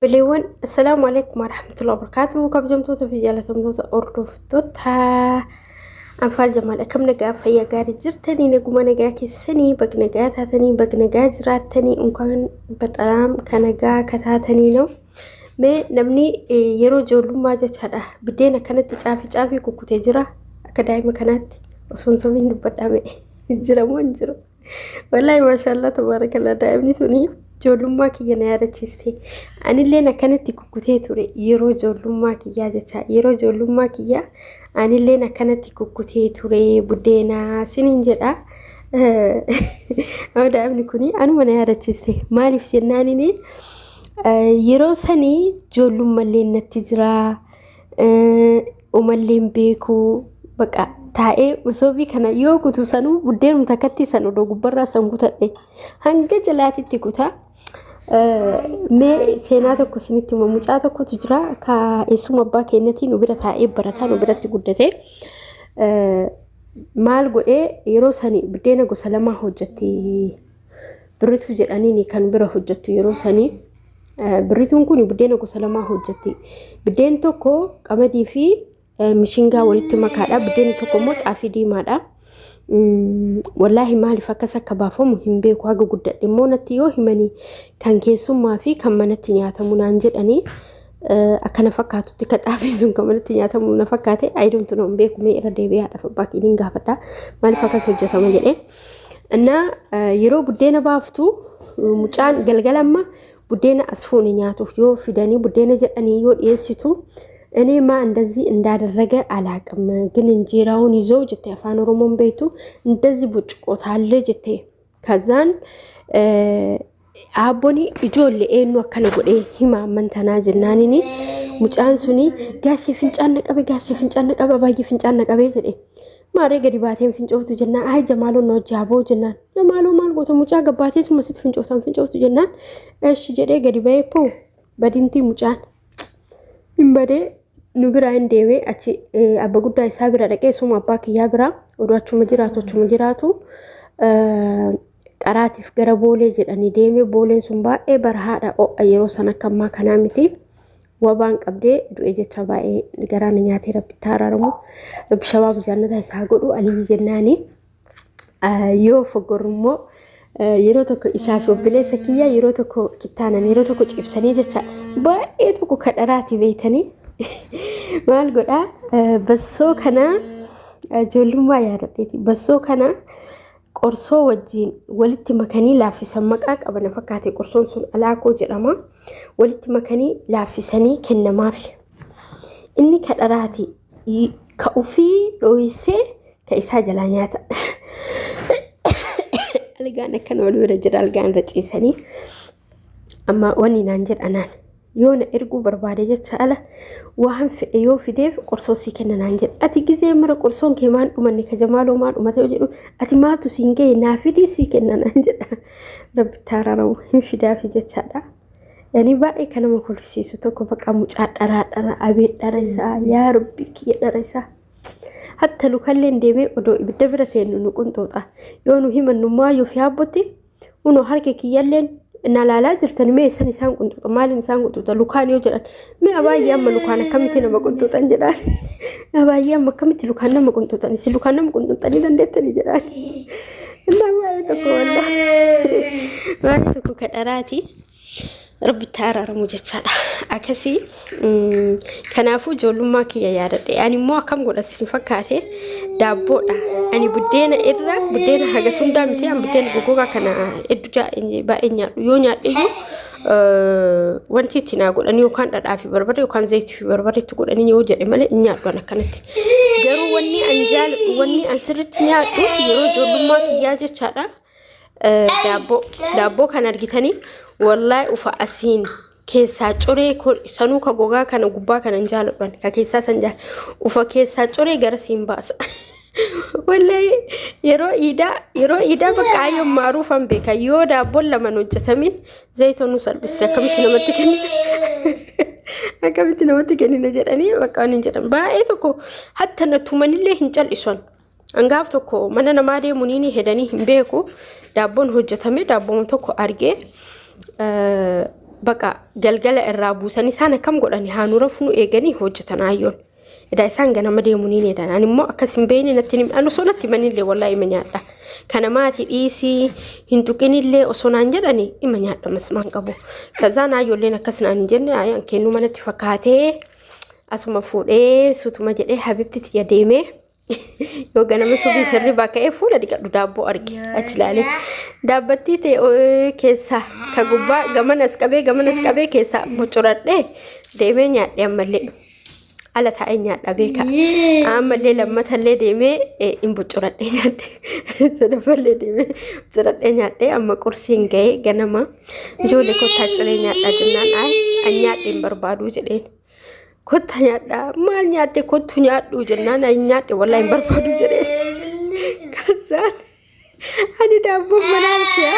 Obboleewwan, assalaamu alaikum warahmatullahi wabarakatuh. Kabajamtoota fi jaalatamtoota hordoftoota Anfaal Jamaal, akkam nagaa, fayyaa gaarii jirtanii? Naguma nagaa keessanii, bag nagaa taatanii, bag nagaa jiraattanii, unkaan baxaam ka nagaa ka taatanii no. Mee namni yeroo ijoollummaa jechaadha biddeen akkanatti caafii caafii kukkutee jira akka daa'ima kanaatti? Osoo hin sobiin dubbadhaa, mee jira moo hin jiru? Wallaahi, maashaallah, tabaarakallaa, daa'imni tuni ijoollummaa kiyya na yaadachiiste. Anilleen akkanatti kukkutee ture yeroo ijoollummaa kiyyaa jecha. Yeroo ijoollummaa kiyyaa anilleen akkanatti kukkutee ture buddeena siniin jedha. Amma daa'imni kuni anuma na yaadachiiste. Maaliif jennaanini, yeroo sanii ijoollummallee natti jira. Umalleen beekuu baqa taa'ee masoobii kana yoo kutu sanuu buddeenuma takkatti san odoo gubbarraa san kutadhe hanga jalaatitti kutaa. Mee seenaa tokko isinitti hima. Mucaa tokkotu jira ka eessuma abbaa keenyatii nu bira taa'ee barataa nu biratti guddate. Maal godhee, yeroo sani buddeena gosa lamaa hojjetti. Birrituu jedhaniini kan bira hojjettu yeroo sanii. Birrituun kun buddeena gosa lamaa hojjetti. Biddeen tokko qamadii fi mishingaa walitti makaadha. Biddeenni tokko immoo xaafii diimaadha. Wallaahi, maaliif akkas akka baafamu hin beeku. Haga guddadhe immoo natti yoo himanii, kan keessummaa fi kan manatti nyaatamu naan jedhanii, akkana fakkaatutti ka xaafiin sun kan manatti nyaatamu na fakkaate. I don't know, hin beeku. Mee irra deebi'ee haadhaaf abbaa kiyyan gaafadha, maaliif akkas hojjetama jedhee. Innaa yeroo buddeena baaftu, mucaan galgala amma buddeena as fuune nyaatuuf yoo fidanii buddeena jedhanii yoo dhiyeessitu, እኔ ማ እንደዚህ እንዳደረገ አላቅም፣ ግን እንጀራውን ይዞ jette, afaan Oromoon beektu, እንደዚህ ቦጭቆታል jette. ከዛን aabboon ijoollee eenyu akkana godhee hima ammantanaa jennaanini, mucaan suni gaashee fincaan na qabe, gaashee fincaan na qabe, baay'ee fincaan na qabe jedhe. Maaree gadi baateen fincooftu jennaan, ay Jamaaloo na hojii haboo jennaan, Jamaaloo maal goota, mucaa gabbaateetuma sitti fincooftan fincooftu jennaan, eshi jedhee gadi bahee poo badintii mucaan hin badee. Nu biraa hin deemee achi abba guddaa isaa bira dhaqee, suma abbaa kiyyaa biraa oduu achuma jiraatu qaraatiif gara Boolee jedhanii deemee. Booleen sun baay'ee barahaadha, ho'a yeroo san akka ammaa kanaa miti. Wabaan qabdee du'e jecha baay'ee garaa na nyaatee. Rabbitti araaramu, rabbi shabaaba jannata isaa godhu. Aliyyi jennaani yoo foggorru immoo, yeroo tokko isaa fi obboleessa kiyya yeroo tokko kittaanan, yeroo tokko cibsanii jecha. Baay'ee tokko kadharaati beeytanii. Maal godhaa, bassoo kana ijoollummaa yaadadheeti, bassoo kana qorsoo wajjin walitti makanii laaffisan. Maqaa qaba na fakkaate, qorsoon sun alaakoo jedhama. Walitti makanii laaffisanii kennamaaf. Inni kadharaati ka ufii dhohisee ka isaa jalaa nyaata. Algaan akkana wal bira jira, algaan irra ciisanii. Amma wanni naan jedhanaan, yoo na erguu barbaade jecha, ala waan fedhe yoo fideef qorsoo sii kenna naan jedha. Ati gizee mara qorsoon kee maan dhumanne, ka Jamaaloo maa dhumate yoo jedhu, ati maatu siin gahe, naa fidii sii kenna naan jedha. Rabbitti araaramu, hin fidaafi jechaadha. Yani baay'ee kan nama kolfisiisu tokko, bakka mucaa dharaa dhara abee dhara isaa, yaa Rabbi kiyya, dhara isaa. Hatta lukalleen deemee odoo ibidda bira teennu nu qunxuuxa. Yoo nu himannu maayyoo fi haabbotti unoo harka kiyyalleen na laalaa jirtan, mee isaan isaan qunxuuxa, maaliin isaan qunxuuxa lukaan yoo jedhan, mee abaayyee amma lukaan akkamitti nama qunxuuxan jedhaan, abaayyee amma akkamitti lukaan nama qunxuuxan, isin lukaan nama qunxuuxanii dandeettanii jedhaan. Innaa baay'ee tokko, wallaahi baay'ee tokko kadharaati. Rabbitti araaramu jechaadha. Akkasii kanaafuu ijoollummaa kiyya yaadadhe. Ani immoo akkam godha isin fakkaate? Daabboodha. Ani buddeena irra buddeena haga hundaa miti, ani buddeena goggogaa kana hedduu baay'ee nyaadhu. Yoo nyaadhe iyyuu wanti itti naa godhanii yookaan dhadhaa fi barbare yookaan zayitii fi barbare itti godhanii yoo jedhe malee hin nyaadhu an akkanatti. Garuu wanni an jaaladhu, wanni an sirriitti nyaadhu yeroo ijoollummaa kiyyaa jechaadha. Daabboo, daabboo kan argitanii, wallaahi ufa asiin keessaa coree sanuu ka gogaa kana gubbaa kana hin jaaladhan, ka keessaa san jaaladha, ufa keessaa coree gara siin baasa. Wallaahi, yeroo iidaa bakka ayyoon maaruufan beeka, yoo daabboon laman hojjetamin zayita nu salphiste, akkamitti namatti kennina, akkamitti namatti kennina jedhanii bakka waan hin jedhan. Baay'ee tokko hatta na tumanillee hin cal'isan. Hangaaf tokko mana namaa deemuun ni hedanii hin beeku. Daabboon hojjetame, daabboon tokko argee Baqa galgala irraa buusanii isaan akkam godhani haa nu rafnu eeganii hojjetan ayyoon. Edaa isaan ganama deemu ni needan. Ani immoo akkas hin beekne natti hin ani osoo natti himanillee wallaahi ima nyaadha. Kana maatii dhiisii hin tuqinillee osoo naan jedhani ima nyaadha masmaan qabu. Kazaan ayyoolleen akkas naan hin jenne ayaan kennuu manatti fakkaatee asuma fuudhee sutuma jedhee habibti tiyya deemee yoo ganama subii hirribaa ka'ee fuula dhiqadhu daabboo arge achi ilaalee daabbattii ta'e keessaa ka gubbaa gamanas qabee gamanas qabee keessaa bocoradhee deemee nyaadhe ammallee ala taa'ee nyaadha beeka ammallee lammatallee deemee hin bocoradhee nyaadhe sadaffallee deemee bocoradhee nyaadhe amma qursiin ga'ee ganama ijoollee kottaa ciree nyaadhaa jennaan ayi an nyaadhe hin barbaaduu jedheen. Kotta nyaadhaa maal nyaatte kottu nyaadhu jennaan ani nyaadhe wallahi hin barbaadu jedheen. Kazzaan ani daabboo manaan si'a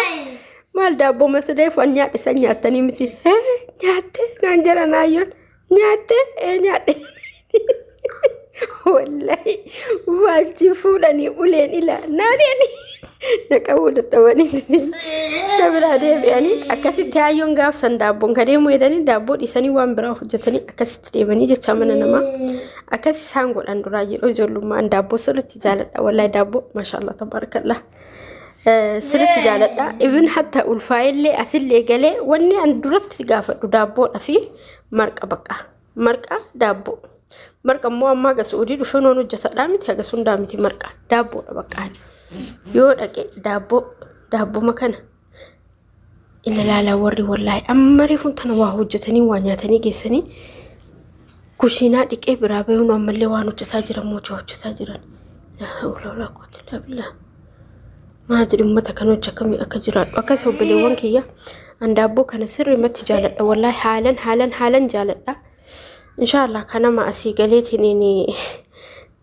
maal daabboo masireef an nyaadhe san nyaattanii miti. Hee nyaatte naan jedhan ayyoon nyaatte ee nyaadhe. Wallahi waanchi fuudhanii uleen ila naani na qabuu dadhabanii na biraa deebi'anii akkasitti hayyoon gaafsan daabboon ka deemu jedhanii daabboo dhiisanii waan biraa hojjetanii akkasitti deemanii jecha mana namaa akkas isaan godhan duraa yeroo ijoollummaan daabboo sirriitti jaaladha wallahi daabboo maashaallah tabaarakallah sirriitti jaaladha even hatta ulfaa'ellee asillee galee wanni an duratti gaafadhu daabboodha fi marqa baqa Marqa daabboo. Marqa immoo ammaa haga Su'uudii dhufee noon hojjetadhaa miti haga sundaa miti marqa daabboodha baqqaan. Yoo dhaqe daabboo daabboma kana ila laalaa warri wallaahi amma reefuun tana waa hojjetanii waa nyaatanii geessanii kushiinaa dhiqee biraa bayuun ammallee waan hojjetaa jiran moojaa hojjetaa jiran. Laa hawla walaa quwwata illaa billaah. Maati uummata kan hojii akkamii akka jiraadhu akkas obboleewwan kiyya an daabboo kana sirriimatti jaaladha wallaahi haalan haalan haalan jaaladha inshaallah kanama asii galeetiin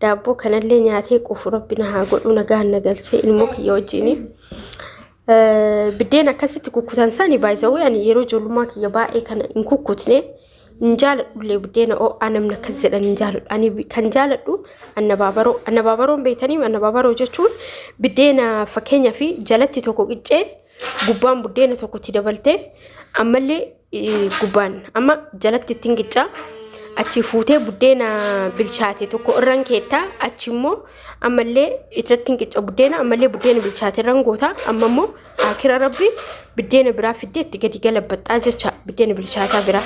daabboo kanallee nyaatee quufu rabbi na haa godhu nagaan na galchee ilmoo kiyya wajjini. Biddeen akkasitti kukkutan sani baay'isawee ani yeroo ijoollummaa kiyya baay'ee kana hin kukkutne. Hin jaaladhullee buddeena ho'aa namni akkas jedhan hin jaaladhu. Ani kan jaaladhu annabaabaroo. Annabaabaroon beektanii annabaabaroo jechuun biddeena fakkeenyaa fi jalatti tokko qiccee gubbaan buddeena tokkotti dabaltee ammallee gubbaan amma jalatti ittiin qiccaa achi fuutee buddeena bilchaate tokko irran keettaa achi immoo ammallee irratti hin qicca buddeena ammallee buddeena bilchaate irran goota amma immoo Akira rabbi biddeena biraa fiddee itti gadi galabbaxxaa jecha biddeena bilchaataa biraa.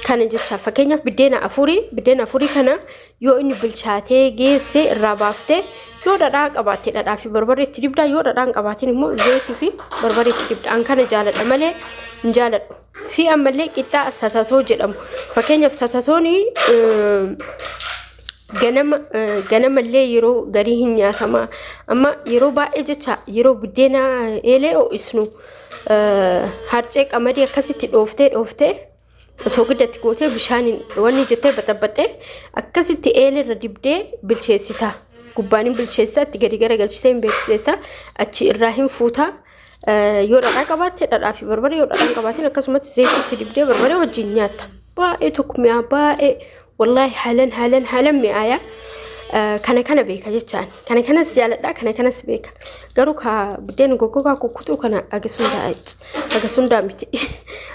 Kana jecha fakkeenyaaf biddeena afurii kana yoo inni bilchaatee geesse irraa baaftee yoo dhadhaa qabaatte dhadhaa fi barbaree itti dibdaa yoo dhadhaa hin qabaatin immoo zayitii fi barbaree itti dibda. An kana jaaladha malee hin jaaladhu. Fi ammallee qixxaa satatoo jedhamu. Fakkeenyaaf satatoon ganama ganamallee yeroo garii hin nyaatama amma yeroo baay'ee jecha yeroo buddeena eelee ho'isnu harcee qamadii akkasitti dhooftee dhooftee soogidda itti gootee bishaaniin wanni jettee baxabaxee akkasitti eelee irra dibdee bilcheessita gubbaan hin bilcheessita itti gadi garagalchitee hin bilcheessita achi irraa hin fuuta yoo dhadhaa qabaatte dhadhaa fi barbaree yoo dhadhaa hin qabaatin akkasumatti zayitii dibdee barbaree wajjin nyaatta baay'ee tokko mi'aa baay'ee Wallaahi haalan haalan haalan mi'aaya. Kana kana beeka jechaan. Kana kanas jaaladha kana kanas beeka. Garuu ka buddeena goggogaa kukkutuu kana agas hundaa miti.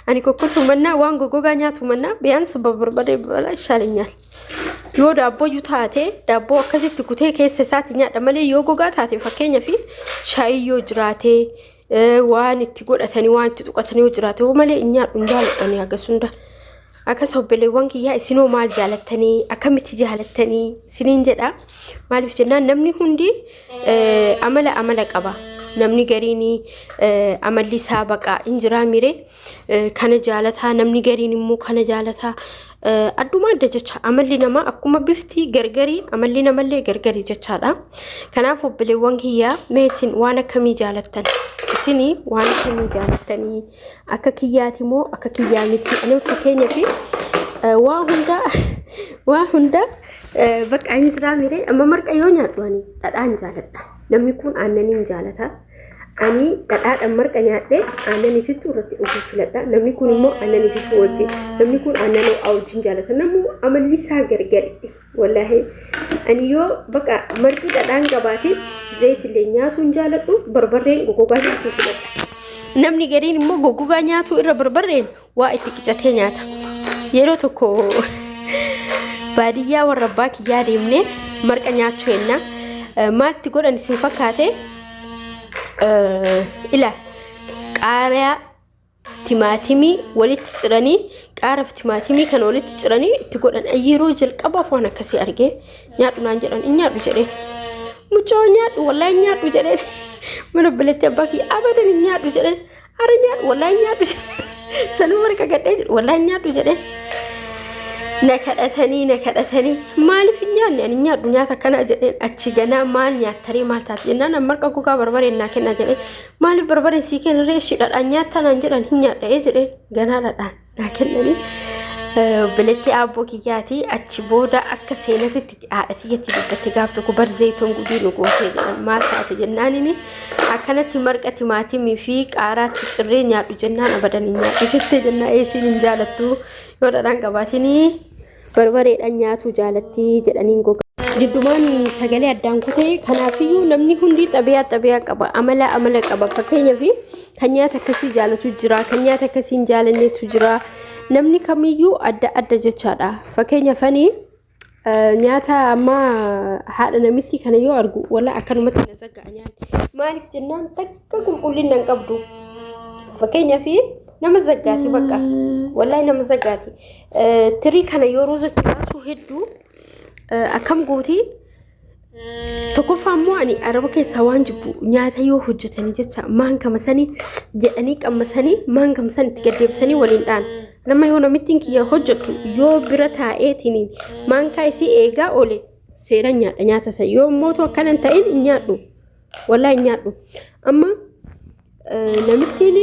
Ani kukkutuu mannaa waan goggogaa nyaatu mannaa biyaansa barbadee balaa ishaalinyaal. Yoo daabbooyyuu taate daabboo akkasitti kutee keessa isaatti nyaadha malee yoo gogaa taate fakkeenyaaf shaayii yoo jiraate waan itti godhatanii waan itti tuqatanii yoo jiraate hoo malee hin nyaadhu hin jaaladhani hagas hunda. Akkas obboleewwan kiyyaa isinoo maal jaalattanii akkamitti jaalattanii isiniin jedha. Maaliif jennaan namni hundi amala amala qaba. Namni gariin amalli isaa baqaa hin jiraa miree kana jaalataa namni gariin immoo kana jaalataa adduma adda jecha amalli namaa akkuma bifti gargarii amalli namallee gargarii jechaadha. Kanaaf obboleewwan kiyyaa mee isin waan akkamii jaalattan? Isin waan akkamii jaalattanii? Akka kiyyaati moo akka kiyyaa miti? Ani fakkeenyaaf waa hunda waa hunda bakka hin jiraa miree amma marqa yoo nyaadhu ani dhadhaan jaaladha. Namni kun aannaniin jaalata. Ani dhadhaadhaan marqa nyaadhee aannan itittuu irratti dhuguu filadha. Namni kun immoo aannan itittuu wajjin. Namni kun aannan ho'aa wajjin jaalata. Namni amalli isaa gargari. Wallaahi ani yoo baqa marqi dhadhaan qabaate zayitillee nyaatuu hin jaaladhu barbarreen gogogaa nyaatuu filadha. Namni gariin immoo goggogaa nyaatuu irra barbarreen waa itti qicatee nyaata. Yeroo tokko baadiyyaa warra abbaa kiyyaa deemnee marqa nyaachuu enna. Maaltti godhan isin fakkaate? Ila qaariyaa timaatimii walitti ciranii, qaaraaf timaatimii kana walitti ciranii itti godhan. Yeroo jalqabaaf waan akkasii argee, nyaadhu naan jedhan, hin nyaadhu jedheen. Mucoo nyaadhu, wallaahi hin nyaadhu jedheen. Mana obboleettii abbaa kiyya abadan hin nyaadhu jedheen. Ara nyaadhu, wallaahi hin nyaadhu jedheen. Sanuu marqa gadhee jedhu, wallaahi hin nyaadhu jedheen. Na kadhatanii, na kadhatanii, maaliif hin nyaanne, ani hin nyaadhu nyaata akkanaa jedheen. Achi ganaa maal nyaattaree, maal taate jennaan, an marqa gogaa barbareen naa kennaa jedheen. Maaliif barbareen sii kennaree, ishii dhadhaan nyaattaa naan jedhan, hin nyaadha'ee jedheen. Ganaa dhadhaan naa kennanii. Obboleettii aabboo kiyyaati achi booda akka seenatitti haadha kiyyatti dubbatte. Gaaf tokko bar zayitoon gudii nu gootee jedhan. Maal taate jennaanini, akkanatti marqa timaatimii fi qaaraatti cirree nyaadhu jennaan abadan hin nyaadhu jettee jennaa, eesiin hin jaalattu, yoo dhadhaan qabaatinii barbareedhaan nyaatuu jaalatti jedhaniin goga. Jiddumaan sagalee addaan kutee. Kanaafiyyuu namni hundi xabiyaa xabiyaa qaba, amala amala qaba. Fakkeenyaaf kan nyaata akkasii jaalatu jira, kan nyaata akkasii hin jaalannetu jira. Namni kamiyyuu adda adda jechaadha. Fakkeenyaaf ani nyaata ammaa haadha namitti kana yoo argu, wala akkanumatti na zagga'a nyaanni. Maaliif jennaan takka qulqullina hin qabdu. Fakkeenyaaf nama zaggaati bakka. Wallahi nama zaggaati. Tirii kana yoo ruuzatti baasuu hedduu akkam gooti? Tokkoffaa immoo ani araba keessaa waan jibbu, nyaata yoo hojjetanii jecha maan kamasanii jedhanii qammasanii maan kamasan itti gaddeebisanii waliin dhaan. Nama yoo namittiin kiyya hojjettu yoo bira taa'eetiin maankaa isii eegaa oole seeran nyaadha nyaata isa. Yoo immoo akkana hin ta'in hin nyaadhu. Wallahi hin nyaadhu. Amma namittiin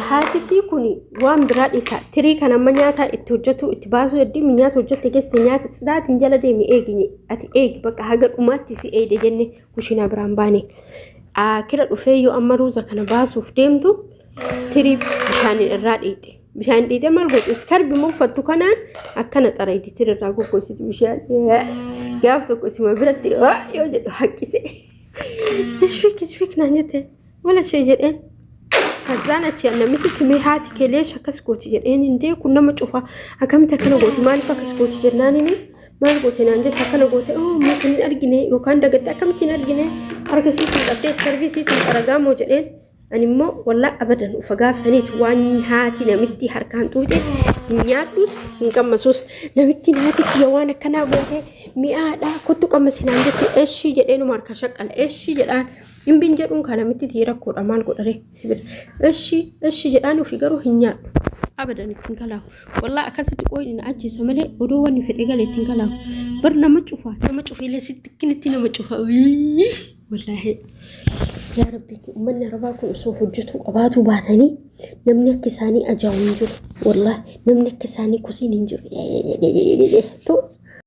haatisii kun waan biraa dhiisa. Tirii kan amma nyaata itti hojjetu itti baasuu hedduu nyaata hojjette keessa nyaata tsidaatiin jala deemi eegi, ati eegi bakka haga dhumaatti si eeyde jenne kushinaa biraan baane. Akira dhufee yoo amma ruuza kana baasuuf deemtu tirii bishaaniin irraa dhiite. Bishaan dhiite maal gooti? Iskarbi immoo uffattu kanaan akkana xarayti, tirii irraa goggogsiti bishaan. Gaaf tokko isuma biratti yoo jedhu haqqise. Ishfik ishfik naan jette. Wala ishee jedheen. Kazaan achi namichi timee, haati kee leesh akkas gooti jedheen. Hin kun nama cufa, akkamitti akkana gooti, maaliif akkas gooti jennaan, inni maal goote naan jette, akkana goote. Oh, moo kan hin argine yookaan dagatte, akkamitti hin argine, harka isiitiin qabdee iskarbii isiitiin xaragaa moo jedheen. Ani immoo wallaa abadan ufa gaafsaniiti waan haati namitti harkaan xuuxe hin nyaadhus hin qammasus. Namittiin haati kiyya waan akkanaa goote mi'aadha kottu qammasi naan jette, eshii jedheenuma harka shaqqala eshii jedhaan. Hin jedhuun kan namitti tii rakkoodha, maal godhare sibila eshi eshi jedhaan, ofii garuu hin nyaadhu abadan, ittiin kalaahu. Wallaa akkasitti qooyni na ajjeesa malee odoo wanni fedhe gale ittiin kalaahu. Bar nama cufa, nama cufeelee sitti kinitti nama cufa. Wallaahi yaa rabbi, uummanni arabaa kun osoo hojjetuu qabaatuu baatanii namni akka isaanii ajaa'u hin jiru. Wallaahi namni akka isaanii kusiin hin jiru.